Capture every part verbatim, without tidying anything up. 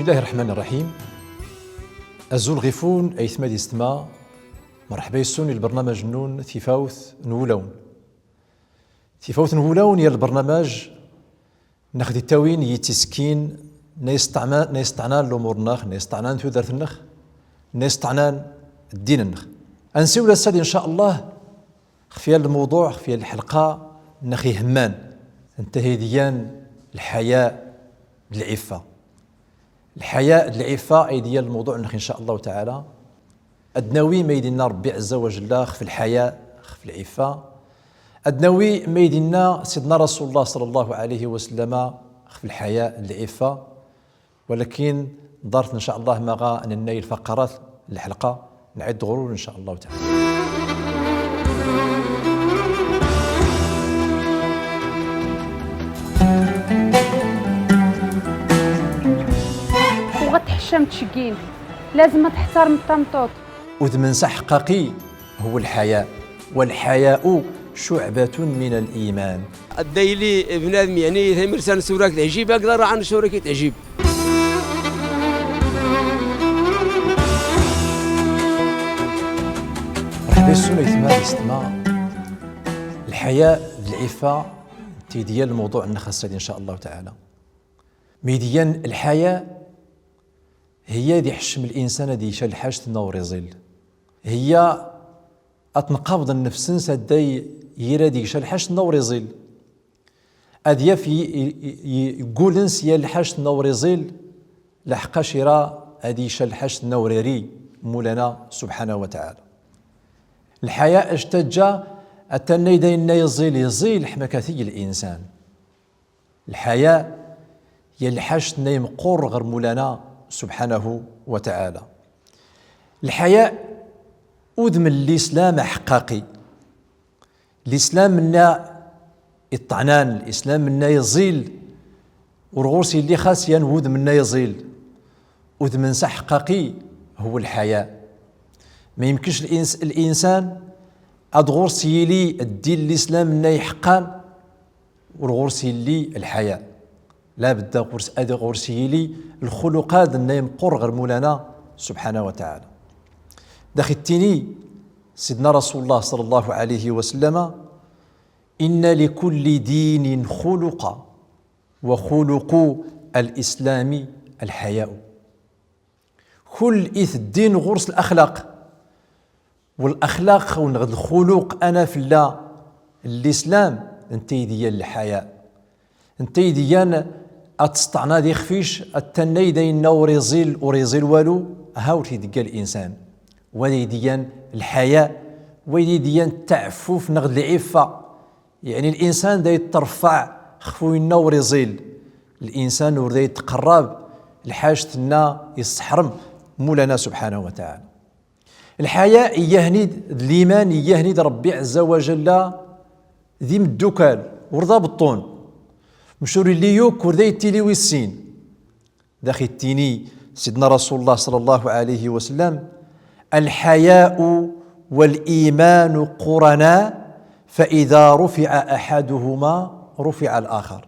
بسم الله الرحمن الرحيم. Azul ɣif-wen aytma d yessetma, merḥba yes-wen i lbernamaj-nnun Tifawt n Wulawen. Tifawt n Wulawen ya lbernamaj nnex di ttawin yittiskin na yesṭeɛna-, na yesṭeɛnan lumur-nnex, na yesṭeɛnan tudert-nnex, na yesṭeɛnan ddin-nnex. Ad nsiwel ass-ad, in ca Allah, xef ya lmewḍuɛ, xef ya lḥelqa nnex ihemman, ntehi d yan lḥaya d lɛiffa. Lḥaya d lɛiffa ay d yan lmewḍuɛ nnex, in ca Allahu taɛala. Ad nawi ma ay d-inna Rebbi ɛezza wa jalla xef lḥaya, xef lɛiffa. Ad nawi ma ay d-inna Sidna Rasulullah ṣalla Llahu ɛalayhi wa sallama xef lḥaya d lɛiffa. Walakin ḍart, in ca Allah, ma ɣa nennay lfaqarat n lḥelqa, nɛidd ɣur-wen, in ca Allahu taɛala. Uɣa tḥeccam tceggi-nek, lazem ad tḥtarmem tameṭṭut. Udem-nnes aḥeqqaqi هو الحياء، والحياء شعبة من الإيمان. Adday ili bnadem, yeɛni, tamurt-a n ṣṣura-k teɛjib, agḍar n ṣṣura-k teɛjib. Merḥba yes-wen aytma d yessetma. Lḥaya d lɛiffa, ntehi d yan lmewḍuɛ nnex ass-ad, in ca Allahu taɛala. Ma ay d-innan lḥaya, hiya ad iḥeccem linsan ad iga lḥajet nna ur iẓil. Hiya ad tenqabḍ nnefs-nnes adday yir ad iga lḥajet nna ur iẓil. Ad yaf i, i, i, i gul-nnes ya lḥajet nna ur iẓil, laḥeqqac ira ad iga lḥajet nna ur iri Mulana subḥanahu wa taɛala. Lḥaya ač teǧǧa ad tannay d ayen nna iẓil, iẓil ḥma ka t-ig linsan. Lḥaya ya lḥajet nna imeqqur ɣer Mulana subḥanahu wa taɛala. Lḥaya udem n lislam aḥeqqaqi. Lislam nna iṭṭɛnan, lislam nna iẓil, ur ɣur-s illi xas yan wudem nna iẓil. Udem-nnes aḥeqqaqi هو الحياء. Ma yemkenc lins-, linsan ad ɣur-s yili ddin n lislam nna iḥeqqan, ur ɣur-s illi lḥaya. Labedda ɣur-s, ad ɣur-s yili lxuluqat nna imeqqur ɣer Mulana subḥanahu wa taɛala. Dax ittini Sidna Rasulullah ṣalla Llahu ɛalayhi wa sallama: إن لكل دين خلقا، وخلق الإسلام الحياء. Kull it ddin ɣur-s laxlaq. Walaxlaq neɣ d lxuluq anafella n lislam, ntehi d yan lḥaya. Ntehi d yan ad tesṭeɛnaḍ ixef-ic, ad tannay d ayen nna ur iẓil, ur iẓil walu, aha ur t-idegga linsan. Wa d ay d yan lḥaya, wa d ay d yan ttaɛeffuf neɣ d lɛiffa. Yeɛni linsan da yettṛeffaɛ xef winna ur iẓil. Linsan ur da yettqerrab lḥajet nna yesseḥrem Mulana subḥanahu wa taɛala. Lḥaya iyyah-nni d liman, iyyah-nni d Ṛebbi ɛezza wa jalla d imeddukal, ur d abeṭṭun. Mec ur illi yukk, ur da yettili wis sin. Dax ittini Sidna Rasulullah ṣalla Llahu ɛalayhi wa sallam: الحياء والإيمان قرناء، فإذا رفع أحدهما رفع الآخر.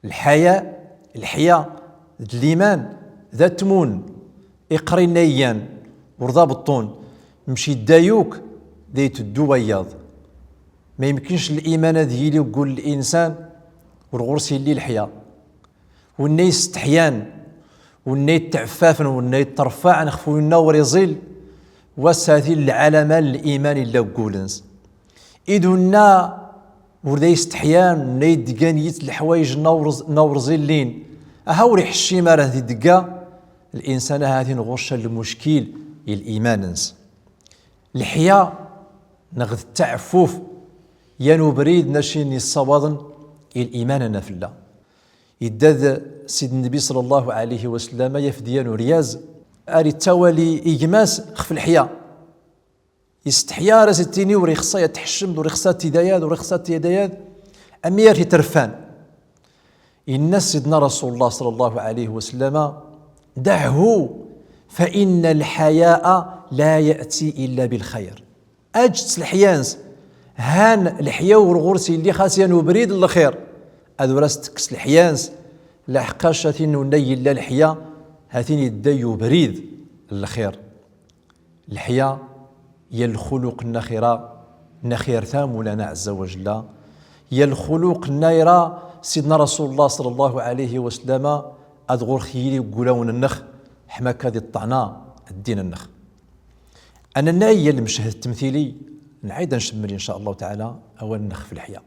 Lḥaya, lḥya d liman d atmun, iqrinna iyan, ur d abeṭṭun. Mec idda yukk, da iteddu wayeḍ. Ma yemkenc liman ad yili deg wul n linsan, ur ɣur-s illi lḥya. Winna yesteḥyan, winna yetteɛeffafen, winna yettreffaɛen xef winna ur iẓil, wa s-ati lɛalama n liman illa deg wul-nnes. Id winna ur da yesteḥyan, winna ideggan yit leḥwayej nna ur, nna ur ẓillin, aha ur iḥeccim ara ad t-idegga, linsan ahatin ɣur-s ca lmuckil i liman-nnes. Lḥya neɣ d ttaɛeffuf, yan ubrid nna cin yessawaḍen i liman anafella. Idda-d Sidi Nnbi ṣalla Llahu ɛalayhi wa sallam, yaf-d yan uryaz ar ittawali i gma-s xef lḥya. Yesteḥya ar as-ittini ur ixṣṣa ad tḥeccemḍ, ur ixṣṣa ad tidayad, ur ixṣṣa ad tidayad, am yar titreffan. Inna-s Sidna Rasulullah ṣalla Llahu ɛalayhi wa sallam: دعه فإن الحياء لا يأتي إلا بالخير. Aǧǧ-t s leḥya-ns. Han leḥya ur ɣur-s illi xas yan ubrid n lxir. Ad ur as-tekkes leḥya-ns, Laḥeqqac a tin unna yella leḥya, ha tin idda i ubrid n lxir. Leḥya ya lxuluq n axira, n axiret a Mawlana ɛezza wa jella, ya lxuluq n ayra Sidna Rasulullah ṣalla Llahu ɛalayhi wa sallam, ad ɣur-x yili deg wulawen-nnex, ḥma akka ad iṭṭɛna ddin-nnex. Anannay ya lmeched ttemtili, nɛid ad ncemmel in ca Llahu taɛala awal-nnex f leḥya.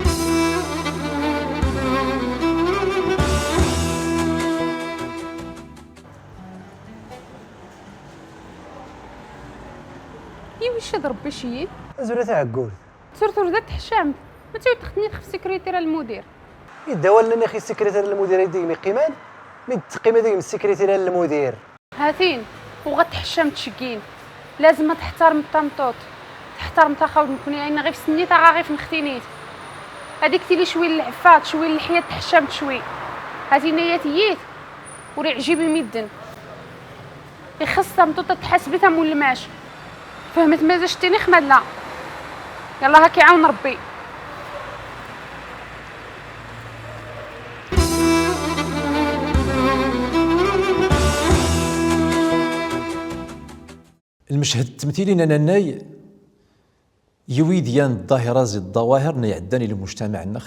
Iwicca d Ṛebbi ceyyin? Azul a taɛeggurt. Tura tura da tḥeccam. Ma tewwḍeḍ-ten-id xef sekretar lmudir. Idda wallen-nni xi sekretar lmudir ay deg-m iqqiman, mi d-teqqim deg-m sekretar lmudir. Hatin, u ɣa tḥeccam tceggimt. Lazem ad teḥtarmeḍ tameṭṭut, teḥtarmeḍ axawd, nekni ayen ɣif sennit aɣa ɣif nextinit. Adik tili cwi n lɛeffa, cwi n leḥya, tḥeccam cwi. Hatin aya tiyit, ur iɛjib i midden. Ixeṣṣ tameṭṭut ad tḥaseb-it am ulmac. Fehmet ma za cettin ixmalla. Yallah, ad k-iɛawen Ṛebbi. Lmeched ttemtili n anannay, yiwi d-yan ḍḍahira zi ḍḍawahir n iɛeddan i lmujtamaɛ-nnex.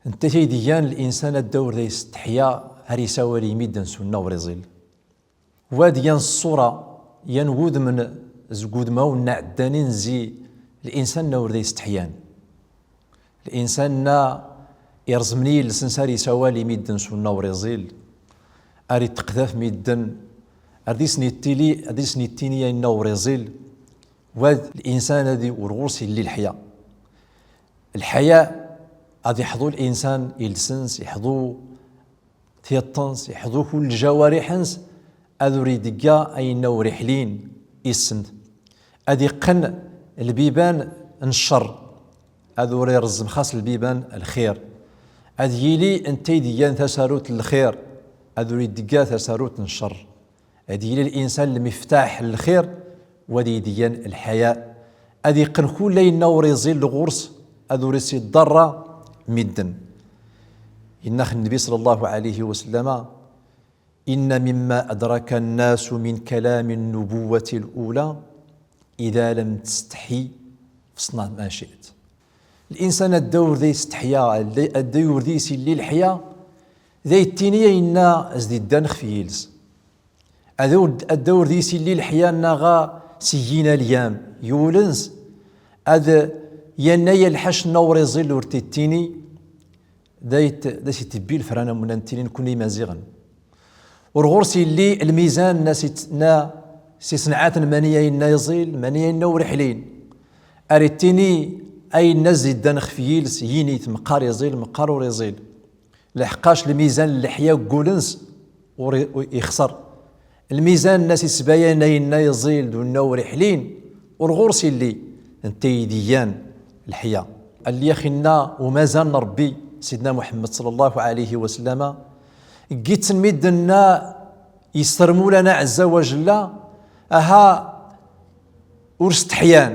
Netta tay d-yan linsan adda ur da yesteḥya ar isawal i midden s unna ur iẓil. Wa d yan ṣṣura, yan wudem n, zeg wudmawen n iɛeddanen zi linsan nna ur da yesteḥyan. Linsan nna ireẓmen i yiles-nnes ar isawal i midden s unna ur iẓil, ar iteqdaf midden, ar da sen-ittili, ar da sen-ittini ayen nna ur iẓil. Wa d linsan ad i-, ur ɣur-s illi leḥya. Leḥya ad iḥḍu linsan iles-nnes, iḥḍu tiṭṭ-nnes, iḥḍu kull ljawariḥ-nnes, ad ur idegga ayen ur iḥlin issent. Ad iqqen lbiban n cceṛ, ad ur ireẓẓem xas lbiban n lxir. Ad yili netta ay d-igan tasarut n lxir, ad ur idegga tasarut n cceṛ. Ad yili linsan lmiftaḥ n lxir, wa d ay d-igan lḥaya. Ad iqqen kull ayen ur iẓil ɣur-s, ad ur isiḍerra midden. Inna-ax Nnbi ṣalla Llahu ɛalayhi wa sallam: إن مما أدرك الناس من كلام النبوة الأولى: إذا لم تستح فاصنع ما شئت. Linsan adda ur da yesteḥya, adda, adda ur da yesili leḥya, da yettini ayen nna as-d-iddan xef yiles. Adda ur, adda ur da yesili leḥya nna ɣa s yin alyam, yiwel-nnes ad yannay lḥac nna ur iẓil ur t-ittini, da yet-, da s-itebbi lefran am unna nettini nekni imaziɣen. Ur ɣur-s illi lmizan nna s-, nna s-isenɛaten mani ayen nna iẓil, mani ayen nna ur iḥlin. Ar ittini ayen nna as-d-iddan xef yiles, yin-it, meqqar iẓil, meqqar ur iẓil. Laḥeqqac lmizan n leḥya deg wul-nnes ur i-, ur ixṣer. Lmizan nna s-isbayan ayen nna iẓil d unna ur iḥlin, ur ɣur-s illi, netta ay d-igan leḥya. Alli ax inna umazan n Ṛebbi, Sidna Muḥemmed ṣalla Llahu ɛalayhi wa sallam, gitsen midden nna yesser Mawlana ɛezza wa jella, aha ur steḥyan.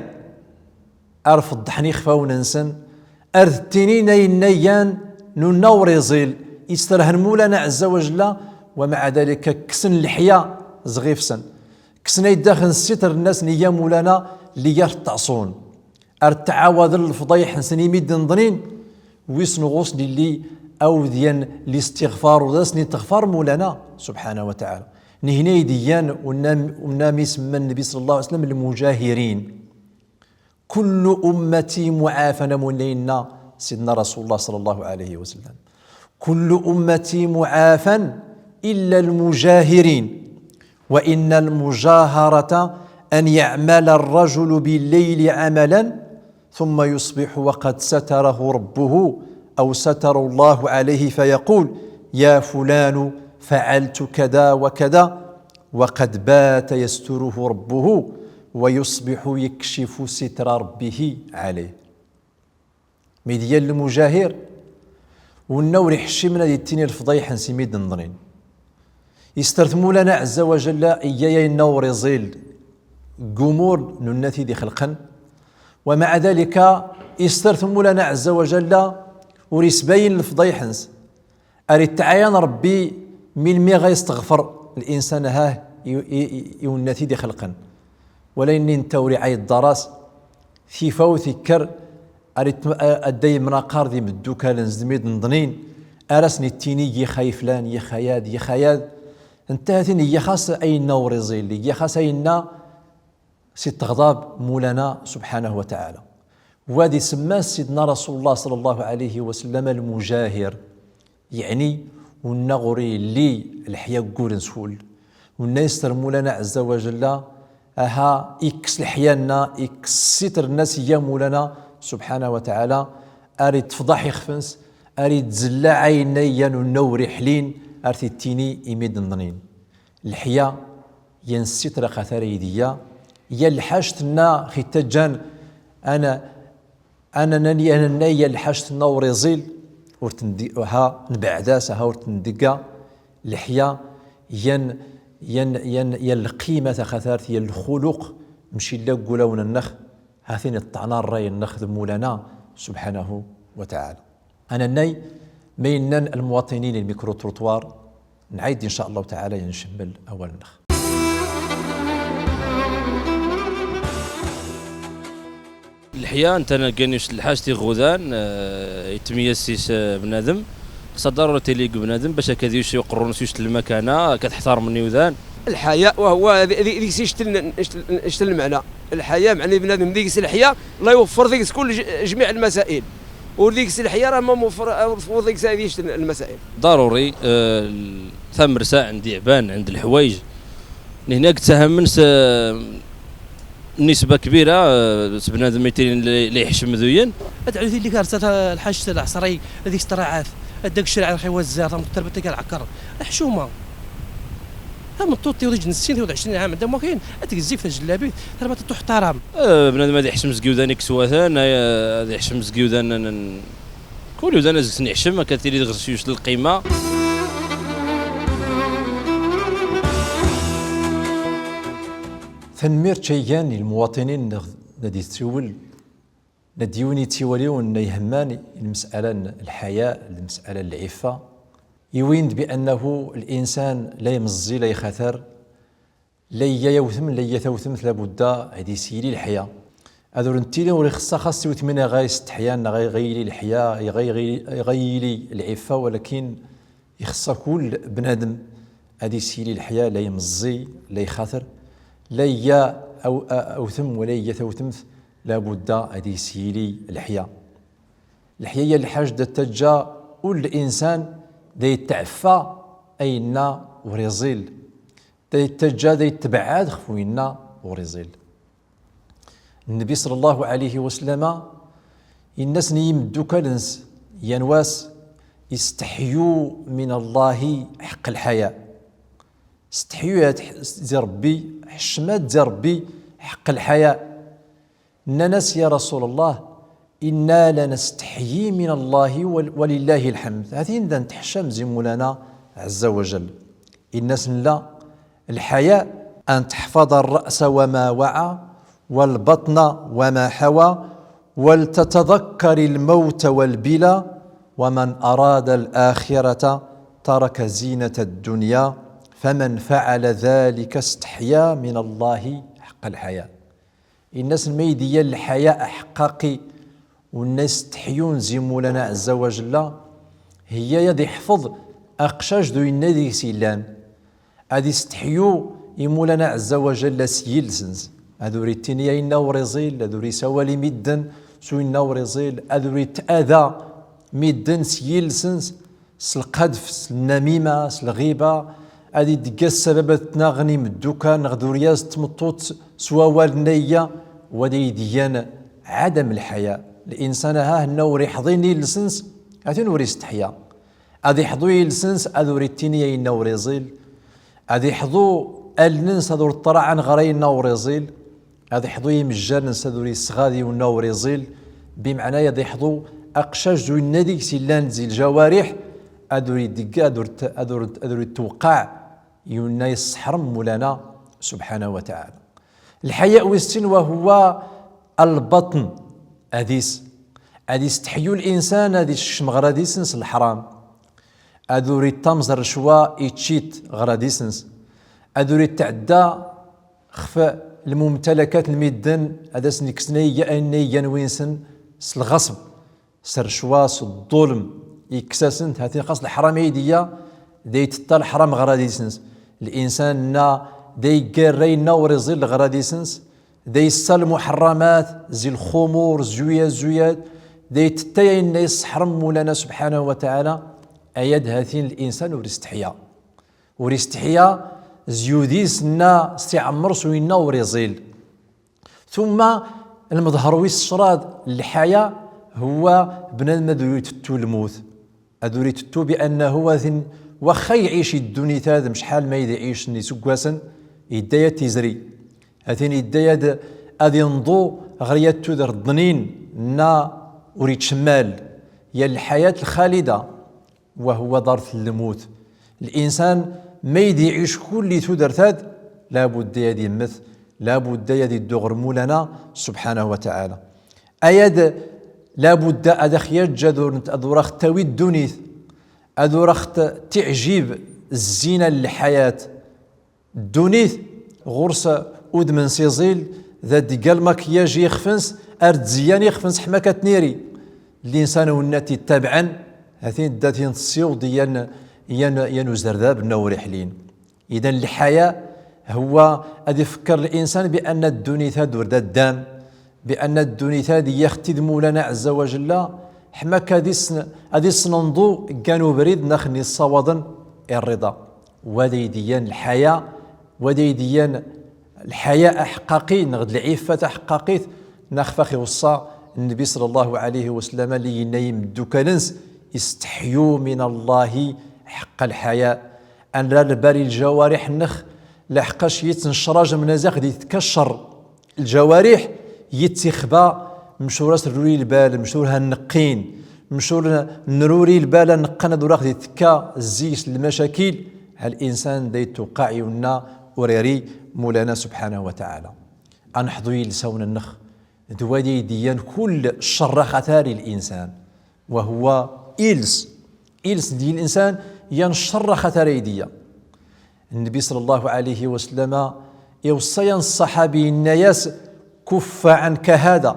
Ar feḍḍḥen ixfawen-nsen, ar d-ttinin ayen nna igan n unna ur iẓil, isterhen Mawlana ɛezza wa jella, wa maɛa dalika kksen leḥya zɣif-sen. Kksen ayddax n ssitr-nsen iga Mawlana lli gar ṭṭaṣun. Ar ttɛawaden lefḍayḥ-nsen i midden ḍnin, wis n ɣur-sen illi awd yan listiɣfar u da sen-iteɣfar Mawlana subḥanahu wa taɛala. Nihni ay d-igan unna, unna mi semman Nnbi ṣalla Llahu ɛalayhi wa sallam lmujahirin. كل أمتي معافى, am unna inna Sidna Rasulullah ṣalla Llahu ɛalayhi wa sallam: كل أمتي معافى إلا المجاهرين، وإن المجاهرة أن يعمل الرجل بالليل عملا ثم يصبح وقد ستره ربه أو ستر الله عليه فيقول: يا فلان فعلت كذا وكذا، وقد بات يستره ربه ويصبح يكشف ستر ربه عليه. Mi d-iga lmujahir, unna ur iḥeccim ad ittini lefḍayḥ-nnes i midden ḍnin. Ister-t Mawlana ɛezza wa jalla, iga ayen nna ur iẓil deg umur n unna tid ixelqen. Wa maɛa dalika, ister-t Mawlana ɛezza wa jalla, ur isbayen lefḍayḥ-nnes. Ar itɛayan Ṛebbi Melmi ɣa yesteɣfer linsan, ha, i, i, i, i wennat i d-ixelqen. Wala ini netta ur iɛayd ara-s, tifawt ikker, ar it-, a-, adday imnaqar d imeddukal-ns d imidnḍnin, ar asen-ittini: "Iyyix ay flan, iyyix ay ad, iyyix ay ad." Netta ha-t-in iyyix-as ayenna ur iẓil, iyyix-as ayenna si teɣḍab Mulana subḥanahu wa taɛala. Wa d isemma-s Sidna Rasulullah ṣalla Llahu ɛalayhi wa sallam al-mujahir, yeɛni wenna ɣur illi leḥya deg wul-ns kull. Wenna yesser Mulana ɛezza wa jalla, aha, ikkes leḥya-nna, ikkes ssitr-nna s iyya Mulana subḥanahu wa taɛala, ar ittefḍaḥ ixef-ns, ar ittzellaɛ ayenna iyyan wenna ur iḥlin, ar t-ittini i midnḍnin. Leḥya, yan ssitra axatar ayd iyya, yan lḥajet-nna ɣ-ittajjan, ana, ana nani, ana nani, yan lḥajet-nna ur iẓil, ur ten-, ha, nbeɛd-as, ha, ur ten-ndegga. Leḥya, yan, yan, yan, yan lqimat axatart, yan lxuluq, mec illa deg wulawen-nneɣ, ha-t-in iṭṭɛna ṛṛay-nneɣ d Mulana subḥanahu wa taɛala. Anannay, ma innan lmuwaṭinin i lmikru-trottoir, nɛayd in ca Llahu taɛala, yan ncemmel awal-nneɣ. Leḥya, netta ngan yus lḥajet iɣudan, eh, ittemyassis, eh, bnadem, xas ḍaruri ad tili g bnadem, bac akka ad yus uqerru-ns yus lmakana, akka ad ḥtarmen iwdan. الحياء وهو ذي-، ذي-، ذيك الشيء يشتل، يشتل، يشتل المعنى. الحياء معني بنادم ذيك الحياء، الله يوفر ذيك كل ج-، جميع المسائل. وذيك الحياء راه ما موفر، موفر ذيك الشيء يشتل المسائل. ضروري، آه، ال-، ثمرسا عند يعبان، عند الحوايج. هناك تساهم من س-، نسبة كبيرة، آه، بنادم يتين اللي، اللي يحشم ذوين. ادعو ذي اللي كارثة الحاج العصري، هذيك الصراعات، هذاك الشارع الخيوة الزار، ثم تربت لك العكر. الحشومة. ها من طوطي وديك نسين ثلاثة وعشرين عام، عندها ما كاين، هذيك الزيف الجلابي، تربت تحترم. آه، بنادم هذا يحشم زكيودان يكسواتان، هذا يحشم زكيودان ن-، ن-، كل يودان زكسن يحشم، كثير يغسيوش للقيمة. Tanemmirt cayyan i lmuwaṭinin n-, n-, ad ittiwel, n-, ad yiwen ittiwel yiwen n-, ihemman i lmes'ala n-, lḥaya, lmes'ala n-, lɛiffa. Iwin-d bi'annahu linsan la imeẓẓi la ixatar, la iyya yawtem, la iyya tawtemt, labudda ad isyili lḥaya. Ad ur nettili ur ixeṣṣa xas s iwetmin i ɣa isteḥyan, neɣ i ɣa yili lḥaya, i ɣa, i ɣa, i ɣa yili lɛiffa, walakin ixeṣṣa kull bnadem ad isyili lḥaya, la imeẓẓi, la ixatar, la iyya aw-, a-, awtem, wala iyya tawtemt, labudda ad isyili lḥaya. Lḥaya ya lḥaǧ da tettaǧǧa ul insan da itɛeffa ayenna ur iẓil. Da itteǧǧa, da itbeɛɛad xef winna ur iẓil. Nnbi ṣalla Llahu ɛalayhi wa sallama inna-sen i yimddukal-ns yan wass: استحيوا من الله حق الحياء. Steḥyut zi Ṛebbi, ḥeccmet zi Ṛebbi ḥeqq lḥaya. Nnan-as: يا رسول الله، إنا لنستحيي من الله ول-، ولله الحمد. Hatin da nteḥcam zi Mulana ɛezza wa jell. Inna-sen: لا، الحياء أن تحفظ الرأس وما وعى، والبطن وما حوى، ولتتذكر الموت والبلى، ومن أراد الآخرة ترك زينة الدنيا، فمن فعل ذلك استحيا من الله حق الحياء. Inna-sen ma i d-iyya lḥaya aḥeqqaqi, unna isteḥyun zi Mulana ɛezza wa jell, hiya ad iḥfeḍ aqcac d uyenna deg-s illan. Ad isteḥyu i Mulana ɛezza wa jell s yiles-ns. Ad ur ittini ayenna ur iẓil, ad ur isawal i midden s uyenna ur iẓil, ad ur itt'ada midden s yiles-ns. S lqadf, s lnamima, s lɣiba, ad idegga ssabab ad tnaɣen imddukal, neɣ ad ur yaz tmeṭṭut s wawal-nna iyya, wa da ideyyan ɛadam lḥaya. Linsan aha henna ur iḥḍi iles-ns, hatin ur isteḥya. Ad iḥḍu iles-ns, ad ur ittini ayenna ur iẓil. Ad iḥḍu allen-ns, ad ur ṭṭraɛen ɣer ayenna ur iẓil. Ad iḥḍu imejjan-ns, ad ur isɣad i wenna ur iẓil, bimeɛna ad iḥḍu aqcac d uyenna deg-s illan zi lǧawariḥ, ad ur idegga, ad ur t-, ad ur, ad ur itwqeɛ i wenna isseḥrem Mulana subḥanahu wa taɛala. Lḥaya wis sin, wa huwa lbaṭn, adis. Ad isteḥyu linsan, ad iskecm ɣer adis-ns leḥram. Ad ur iṭṭamẓ rrecwa, ičči-tt ɣer adis-ns. Ad ur itɛedda xef lmumtalakat n medden, ad asen-ikkes ayen iga, ayen iga wi-nsen s lɣeṣb, s rrecwa, s ḍḍulm, ikkes-asen-t. Hatin xas leḥram ay d-iga, da itetta leḥram ɣer adis-ns. Linsan-nna da iggarra ayen ur iẓil ɣer adis-ns, da issa lmuḥerramat, zi lxumur, zuyat, zuyat, da itetta ayen i yesseḥrem Mulana subḥanahu wa taɛala, aya-d hatin linsan ur isteḥya. Ur isteḥya zi yudi-s nna s iɛemmer s winna ur iẓil. Tumma lmeḍher wis ccrad n lḥaya huwa bnadem ad ur itettu lmut. Ad ur itettu bi annahu hatin waxxa iɛic i ddunit-ad mecḥal ma i d-iɛic n iseggasen, idda-yad tizri. Hatin idda-yad ad inḍu ɣer yad tudert ḍnin nna ur iččemmal, ya lḥayat lxalida. Wa huwa ḍart n lmut. Linsan ma i d-iɛic kulli tudert-ad, labudda ad immet, labudda ad iddu ɣer Mulana subḥanahu wa taɛala. Aya-d labudda ad aɣ-yaǧǧ ad ur, ad ur aɣ-tawi ddunit, ad ur aɣ-tiɛjib zzina n lḥayat. Ddunit ɣur-s udem-ns iẓil, da d-iga lmakyaj i ixef-ns, ar d-ziyyan ixef-ns ḥma ka tniri. Linsan wenna t-ittabaɛen, hatin da t-in-tessiwḍ yan, yan, yan uzerdab nna ur iḥlin. Idan lḥaya huwa ad ifekker linsan bi anna ddunit-ad ur d addam, bi anna ddunit-ad iga-ɣ-tt-id Mulana ɛezza wa jella, ḥma ka ad is-, ad is-nenḍu deg ubrid nna aɣ-n-issawaḍen i rriḍa. Wa d ayd iyan lḥaya, wa d ayd iyan lḥaya aḥeqqaqi, neɣ d lɛiffat aḥeqqaqit, nna xef aɣ-iweṣṣa Nnbi ṣalla Llahu ɛalayhi wa sallam, lli yenna i imeddukkal-ns: استحيوا من الله حق الحياء. Ad nrarbali lǧawariḥ-nneɣ, laḥeqqac yitt n ccraj mnazeɣ di tekka ccer. Lǧawariḥ yitt ixba, mec ur as-nruri lbal, mec ur han-neqqin, mec ur nruri lbal ad neqqen ad ur aɣ-di tekka zzi-s lmacakil, ha linsan da ittuqaɛ i wenna ur iri Mulana subḥanahu wa taɛala. Ad neḥḍu ilsawen-nneɣ, d wa d ayd iyan kull ccer axatar i linsan. Wa huwa iles. Iles n linsan yan ccer axatar ayd iyan. Nnbi ṣalla Llahu ɛalayhi wa sallam iweṣṣa yan ṣṣaḥabi, inna-yas: كف عنك هذا.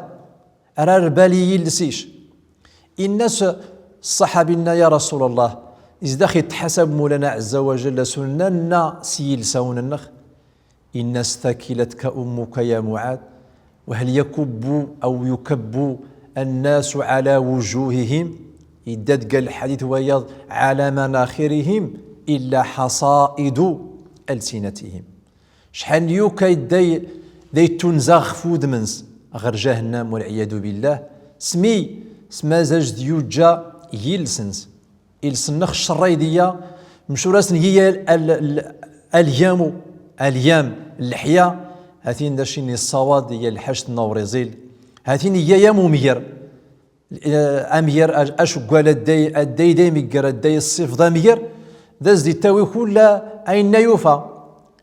Rarbali iles-ic. Inna-s ṣṣaḥabi-nna: يا رسول الله, is dax ittḥasab Mulana ɛezza wa jella s wenna nna s yilsawen-nneɣ? Inna-s: ثكلتك أمك يا معاذ، وهل يكب أو يكب الناس على وجوههم؟ Idda-d ga lḥadit wayeḍ: على مناخرهم إلا حصائد ألسنتهم. Cḥal n yuka idda-d, da ittunza ɣef wudem-ns ɣer jahannam, والعياذ بالله, s mi, s mazal-d yuǧǧa yiles-ns. Iles-nneɣ ccer ayd iyan, mec ur as-ngi al-, al-, al-, alyamu, alyam, leḥya, hatin d acu i n-issawaḍ iyan lḥact n ur iẓil, hatin iyan yam umger. Eh, amger, a-, aceggal adday, adday dayem igger, adday ṣṣifḍ amger, da as-d-ittawi kull ayen yufa.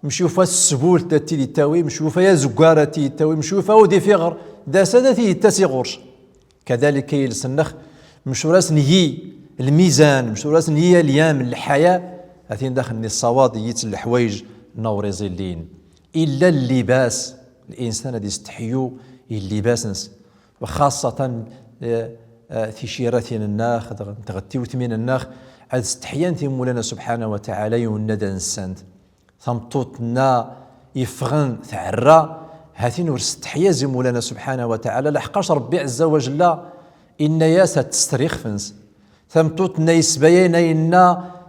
Mec yufa ssbult da t-id-ittawi, mec yufa azeggar da t-id-ittawi, mec yufa udifiɣer, da as-, da t-id-ittas i ɣur-c. Kadalik iles-nneɣ, mec ur as-ngi lmizan, mec ur as-ngi alyam, lḥaya, hatin daxel n issawaḍ yitt n leḥwayej n ur iẓillin. Illa llibas, linsan ad isteḥyu i llibas-ns. Wa xaṣṣatan, eh, eh, ticiratin-nneɣ, tɣ-, tɣettiwtmin-nneɣ, ad steḥyant i Mulana subḥanahu wa taɛala i unna da nsant. Tameṭṭut-nna iffɣen tɛerra, hatin ur testeḥya zi Mulana subḥanahu wa taɛala, laḥeqqac Ṛebbi ɛezza wa jella inna-yas ad tester ixef-ns. Tameṭṭut-nna isbayan ayenna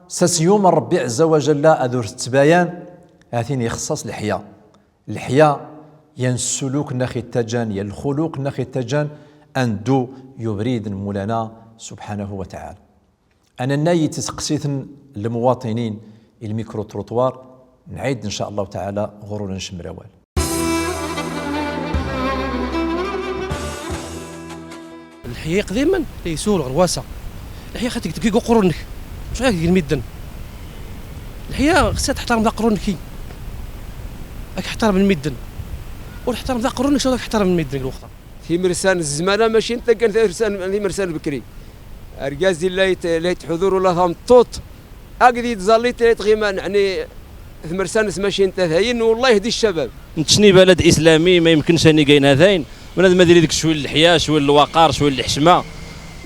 s as-yumeṛ Ṛebbi ɛezza wa jella ad ur tettbayan, hatin ixeṣṣa-s leḥya. Leḥya, yan ssuluk-nneɣ ittaǧǧan, yan lxuluq-nneɣ ittaǧǧan ad neddu i ubrid n Mulana subḥanahu wa taɛala. Anannay i tseqsit n lmuwaṭinin i lmikru-trottoir, nɛid, in ca Llah taɛala, ɣur-ur ncemmel awal. Leḥya iqdimen, la isur ɣer wasa. Leḥya xaṭi deg uqerru-nnek, mačči deg lmidden. Leḥya xas ad teḥtarmeḍ aqerru-nnek, ad k-ḥtarmen lmidden. Ur teḥtarmeḍ aqerru-nnek, mačči ad k-ḥtarmen lmidden deg lweqt-a. Timersa n zzman-a mačči n taggan, timersa n, timersa n bekri. Argaz di la yet-, la yettḥudur ula d tameṭṭut, Agdi tẓallit i tɣiman, ɛni tmersan s macint atayin, والله يهدي الشباب. Ntni balad islami, ma yemkens a niga inatayn, bnadem ad ili deg cwi n leḥya, cwi n lwaqar, cwi n lḥecma.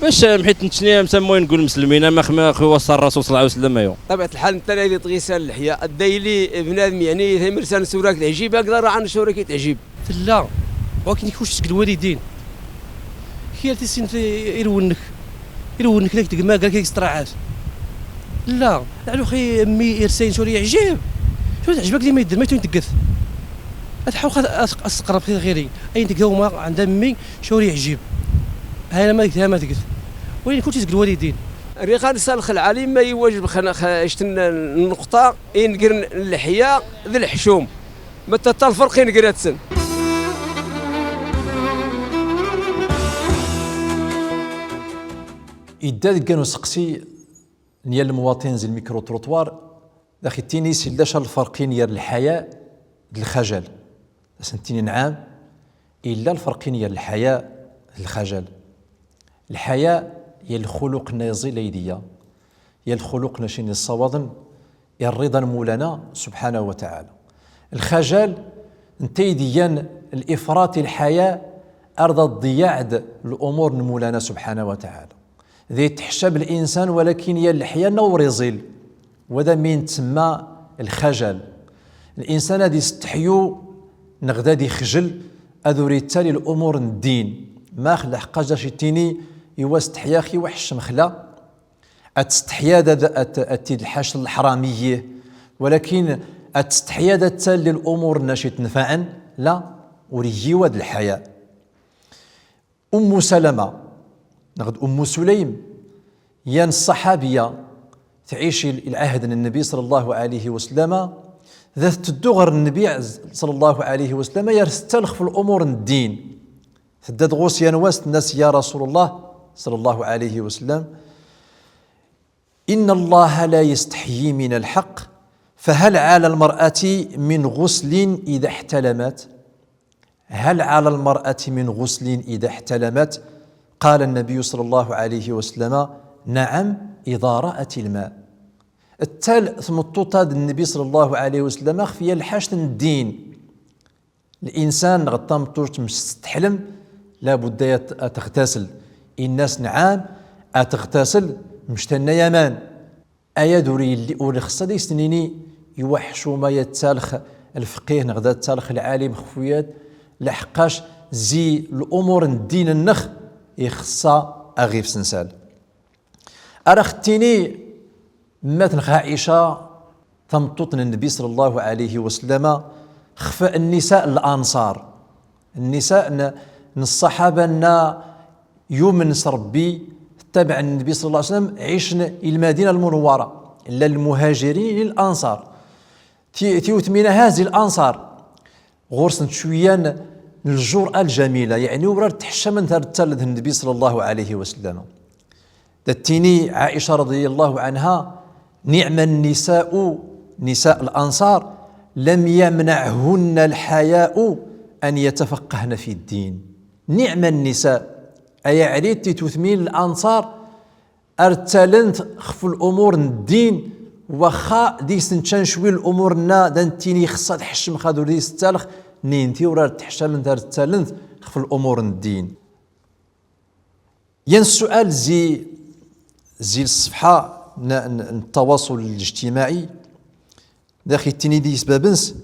Bac, eh, mḥit ntni amsamma i ngul lmuslimin, ama xma xwi wassa Rrasul صلى الله عليه وسلم, aywa. Ṭabiɛat lḥal, nta ad ili tɣisa n leḥya, ad ili bnadem, yeɛni, tamersan s ura k-teɛjib, agḍa raɛan s ura k-teɛjib. Tella, wakin kuc seg lwalidin. Kiyal tissin irwen-nnek. Irwen-nnek lak tegma, lak testraɛat. Tella, ɛlu xi mmi irsayn s ur yeɛjib. S ur teɛjib-ak dima idder, ma yetun tegget. Ad tḥawq ad, ad, ad tqerreb xi ɣiri. Ayen tegga uma ɛend mmi, s ur yeɛjib. Haya ma deg tama tegget. Wayen kuc seg lwalidin. Riɣ ad nsalx lɛali ma iwajeb xna, xa, icten nnuqṭa, i ngren leḥya d leḥcum. Ma tata lferq i ngren-atsen. Idda deg-n useqsi n yal lmuwaṭin zi lmikru-trottoir, dax ittini s illa ca lferq i ngren lḥaya d lxajal. Dax ittini nɛam, illa lferq i ngren lḥaya d lxajal. Lḥaya ya lxuluq-nna iẓil aydiyya, ya lxuluq-nna cin issawaḍen i rriḍa n Mulana subḥanahu wa taɛala. Lxajal, nta i d-iyan lifraṭ i lḥaya, ar d aḍḍiyaɛ d lumur n Mulana subḥanahu wa taɛala. D ay teḥcab linsan, walakin ya leḥya-nna ur iẓil. Wa da mi nettsemma lxajal. Linsan ad isteḥyu, neɣ da ad ixjel, ad ur ittal i lumur n ddin. Max leḥqac da c-ittini, iwa steḥya xi wa ḥeccem xla. Ad testeḥya da, da, ad, ad t-id-lḥac leḥram iyyih, walakin ad testeḥya da ttal i lumur-nna c-itnfaɛen, la, ur iyyi wa d lḥaya. Ummu Salama, neɣ d Ummu Sulaym, yan ṣṣaḥabiya, tɛic i, i lɛahd n Nnbi ṣalla Llahu ɛalayhi wa sallama, da tetteddu ɣer Nnbi ṣalla Llahu ɛalayhi wa sallama, yar tettal xef lumur n ddin. Tedda-d ɣur-s yan wass, tenna-s: يا رسول الله صلى الله عليه وسلم، إن الله لا يستحيي من الحق، فهل على المرأة من غسل إذا احتلمت؟ هل على المرأة من غسل إذا احتلمت؟ قال النبي صلى الله عليه وسلم: نعم، إذا رأت الماء. Ttal tmeṭṭut-a d Nnbi ṣalla Llahu ɛalayhi wa sallama xef yan lḥact n ddin. Linsan neɣ tameṭṭut mec teḥlem, la budda ad teɣtasel. Inna-s: nɛam, ad teɣtasel, mec tenna-y aman. Aya-d ur illi, ur ixṣṣa ad as-nini i waḥcum-a ad ttalx lfeqqih neɣ ad ttalx lɛalim xef wiyaḍ, laḥeqqac zi lumur n ddin-nnex ixṣṣa aɣ-ifsensal. Ar aɣ-ttini mmatnex Ɛica, tameṭṭut n Nnbi ṣalla Llahu ɛalayhi wa sallama, xef nnisa n Lanṣar. Nnisa n, n ṣṣaḥaba-nna yumnen s Ṛebbi, ttabaɛen Nnbi ṣalla Llahu ɛalayhi wa sallam, ɛicen i Lmadina Lmunawwara, llan lmuhajirin i Lanṣar. Ti, tiwtmin-aha zi Lanṣar. Ɣur-sent cwiya n, n ljur'a ljamila, yeɛni ur ar tteḥcament ar ttalent Nnbi ṣalla Llahu ɛalayhi wa sallam. Da ttini Ɛica رضي الله عنها: نعم النساء، نساء الأنصار، لم يمنعهن الحياء أن يتفقهن في الدين. نعم النساء، ay aɛrid tiwtmin n Lanṣar, ar ttalent xef lumur n ddin, waxxa deg-sent ččan cwi n lumur-nna da nettini ixṣṣa ad ḥeccem xad ur deg-sent ttalx, nenti ur ar tteḥcament ar ttalent xef lumur n ddin. Yan ssual zi, zi ṣṣefḥa n, n, n التواصل الاجتماعي, dax ittini di isbab-ns: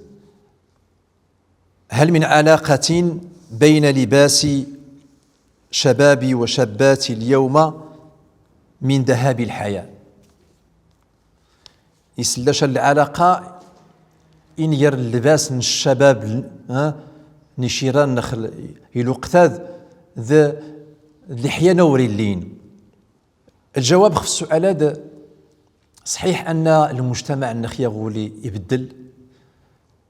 هل من علاقة بين لباس شباب وشابات اليوم من ذهاب الحياء؟ Is lla ca lɛalaqa in gar llebas n ccabab, ha, n iciran n x-, i lweqt-ad d, d leḥya-nna ur illin. Lǧawab xef ssual-ad, ṣaḥiḥ anna lmujtamaɛ-nnex yaɣuli ibeddel.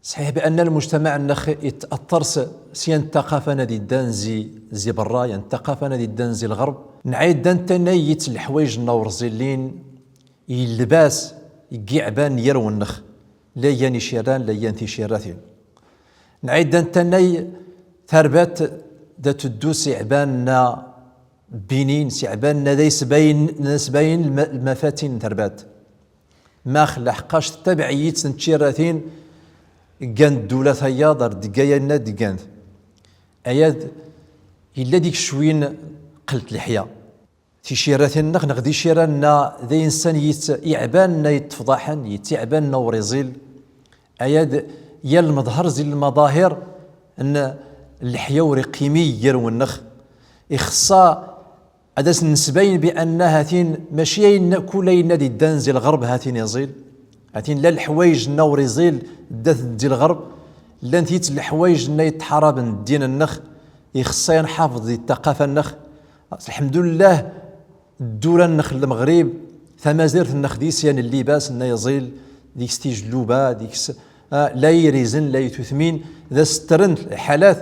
Ṣaḥiḥ bi anna lmujtamaɛ-nnex it'aṭṭer s, s yan ttaqafa-nna ad iddan zi, zi berra, yan ttaqafa-nna ad iddan zi lɣerb. Nɛayd ad nttannay yit leḥwayej-nna ur ẓillin, i llebas, i yiɛban n yirwen-nnex, la yan iciran, la yan ticiratin. Nɛayd ad nttannay tarbat da teddu s iɛban-nna bbinin, s iɛban-nna da isbayn, da isbayn lma-, lmafatin n tarbat. Max laḥqac tettabaɛ-iyi-tt n tcirratin gant ddula tayaḍ ar deg ayanna d-gant. Ayad yella dik cwin qelt leḥya. Ticirratin-nneɣ neɣ d icirran-nna d ayensan yettiɛban nna yettefḍaḥen, yettiɛban nna ur iẓil. Ayad yal meḍher zi lmaḍahir n leḥya ur iqqimi gar-awen-nneɣ. Ixeṣṣa ad as-nsbayen bi anna hatin maci ayenna, kul ayenna d-iddan zi lɣerb hatin iẓil. Hatin la leḥwayej-nna ur iẓil ddat zi lɣerb, llant yit leḥwayej-nna yettḥaraben ddin-nneɣ. Ixeṣṣa ad nḥafeḍ di ttaqafa-nneɣ. Lḥemdullah, ddula-nneɣ n Lmeɣrib, tamazirt-nneɣ d isyan n llibas-nna iẓil, deg-s tijluba, deg-s, ah, la irizen, la itutmin, d asettren lḥalat,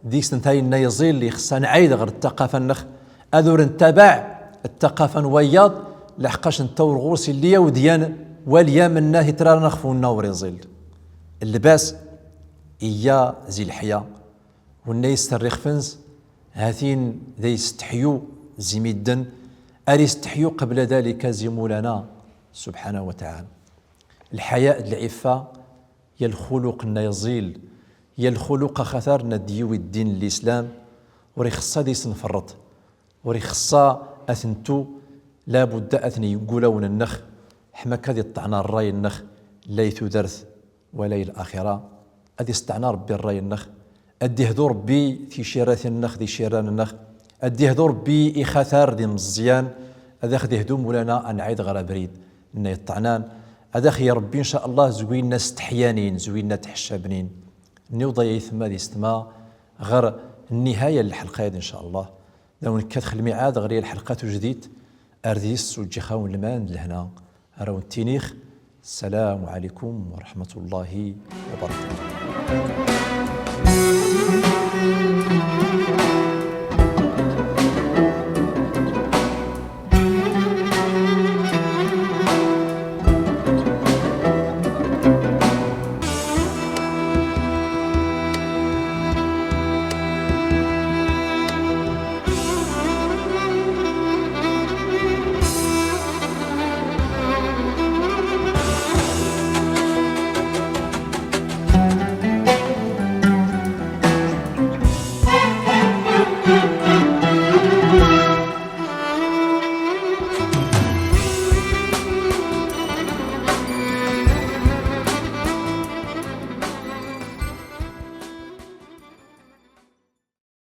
deg-s netta ayenna iẓil, ixeṣṣa ad nɛayd ɣer ttaqafa-nneɣ, ad ur ntabaɛ ttaqafa n wayeḍ, laḥqac netta ur ɣur-s illi awedyan, walya menna titrara n ixef wenna ur iẓil. Llibas, iyya zi leḥya. Wenna yesserr ixef-ns, hatin da yesteḥyu zi midden, ar isteḥyu qebla dalika zi Mulana subḥanahu wa taɛala. Lḥaya d lɛiffa, ya lxuluq-nna iẓil, ya lxuluq axatar-nna d-yiwi ddin n lislam, ur ixeṣṣa ad s-nferreṭ. Ur ixeṣṣa ad t-nettu, labudda ad t-neg wulawen-nneɣ, ḥma akka ad iṭṭɛen ṛṛay-nneɣ, la i tudert, wala i laxira. Ad isteɛna Ṛebbi ṛṛay-nneɣ, ad ihdu Ṛebbi ticirratin-nneɣ d icirran-nneɣ, ad ihdu Ṛebbi ixatar d imeẓẓyan, ad aɣ-ihdu Mulana ad nɛayd ɣer abrid-nna iṭṭɛnan, ad aɣ-iṛebbi, in ca Allah, zwi-nna steḥyanin, zwi-nna tḥeccabnin. Niwḍa-ya aytma d istma ɣer nnihaya n lḥelqa-yad, in ca Allah. Daw nekkat x lmiɛad ɣer yir lḥelqa tujdit, ar deg-s uǧǧix-awen lman d lehna. Ar awen-ttiniɣ, السلام عليكم ورحمة الله وبركاته.